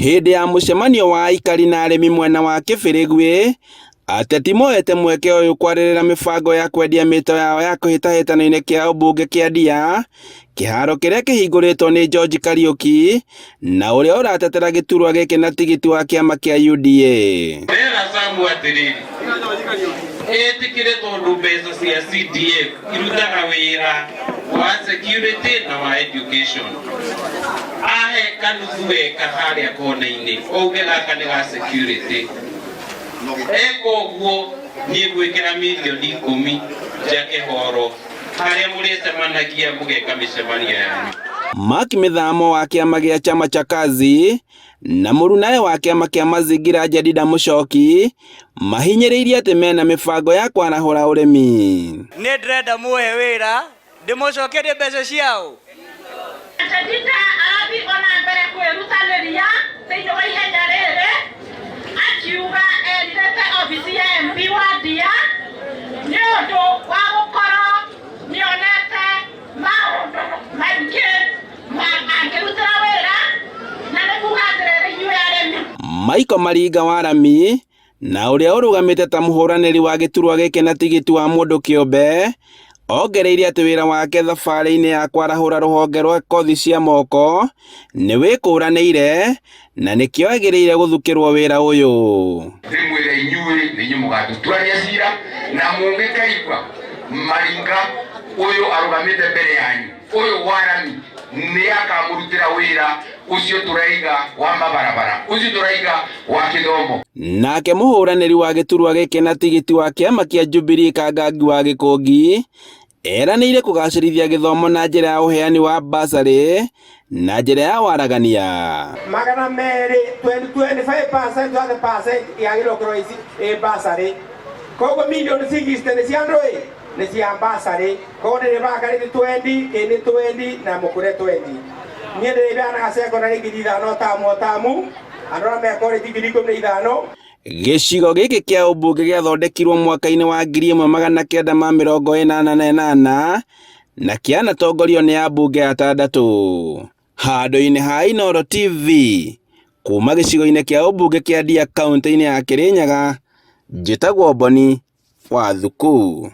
Hĩndĩ ya mũcemanio wa aikari na arĩmi mwena wa Kĩbĩrĩgwĩ, ateti moete mweke ũyũ kwarĩrĩra mĩbango ya kwendia mĩto yao ya kĩhĩtahĩtano-inĩ kĩa ũmbunge kĩa Ndia, kĩharo kĩrĩa kĩhingũrĩtwo nĩ George Kariũki na ũrĩa ũratetera gĩturwa gĩkĩ na tigiti wa kĩama kĩa UDA. Ndera Samu atĩrĩrĩ, ĩtĩkĩre tondũ mbeca cia CDF irutaga wĩra wa security na wa education. Ahe kanuthu weka harĩa kona-inĩ, auge gaka nĩ ga security. Eka ũguo niĩ ngwĩkĩra mirioni 10 njake horo harĩa mũrĩcemanagia mũgeka mĩcemanio yanyu. Mark Mĩthamo wa kĩama gĩa Chama cha Kazi na mũrunawe wa kĩama kĩa Mazingira Jedida Mũchoki mahinyĩrĩirie atĩ mena mĩbango ya kwarahũra ũrĩmi. Nĩ ndĩrenda muhe wĩra ndĩmũcokerie mbeca ciao. Jedida arathiĩ ona mbere kwĩrutanĩria thĩinĩ wa ihenya rĩrĩ, akiuga erirĩte obici ya MP wa Ndia nĩ ũndũ wa gũkorwo nĩonete maũndũ maingĩ ma angĩrutĩra wĩra, na nĩ kuga atĩrĩrĩ, inyuĩ arĩmi. Michael Maringa wa Rami na ũrĩa ũrũgamĩte ta mũhũranĩri wa gĩturwa gĩkĩ na tigiti wa mũndũ kĩũmbe ongereire atĩ wĩra wake thabarĩ-inĩ ya kwarahũra rũhonge rwa kothi cia moko nĩ wĩkũranĩire na nĩkĩo agĩrĩire gũthukĩrwo wĩra ũyũ. Ndĩmwĩre inyuĩ nĩ inyuĩ mũgatũtuaria cira, na mũngĩkaigua Maringa ũyũ arũgamĩte mbere yanyu, ũyũ wa Rami, nĩ akamũrutĩra wĩra ũcio tũraiga wa mabarabara, ũcio tũraiga wa kĩthomo. Nake mũhũranĩri wa gĩturwa gĩkĩ na tigiti wa kĩama kĩa Jubilee Kangangi wa Gĩkũngi eranĩire kũgacĩrithia gĩthomo na njĩra ya ũheani wa basarĩ na njĩra ya waragania. 200, 25%, 20% yagĩrĩirwo gũkorwo ĩ basarĩ. Koguo mirioni 60 nĩ cia andũ ĩ nĩ cia basarĩ. Koguo nĩ bakarĩti 20, kĩndĩ 20 na mũkũre 20. Niĩ ndĩrĩheanaga secondary 5,000 tamu o tamu, andũ arĩa me college 15,000. Gĩcigo gĩkĩ kĩa ũmbunge gĩathondekirwo mwaka-inĩ wa 1988 na kĩanatongorio nĩ ambunge atandatũ. Handũ-inĩ ha Inooro TV kuma gĩcigo-inĩ kĩa ũmbunge kĩa Ndia kaunti-inĩ ya Kĩrĩnyaga, njĩtagwo Boni wa Thuku.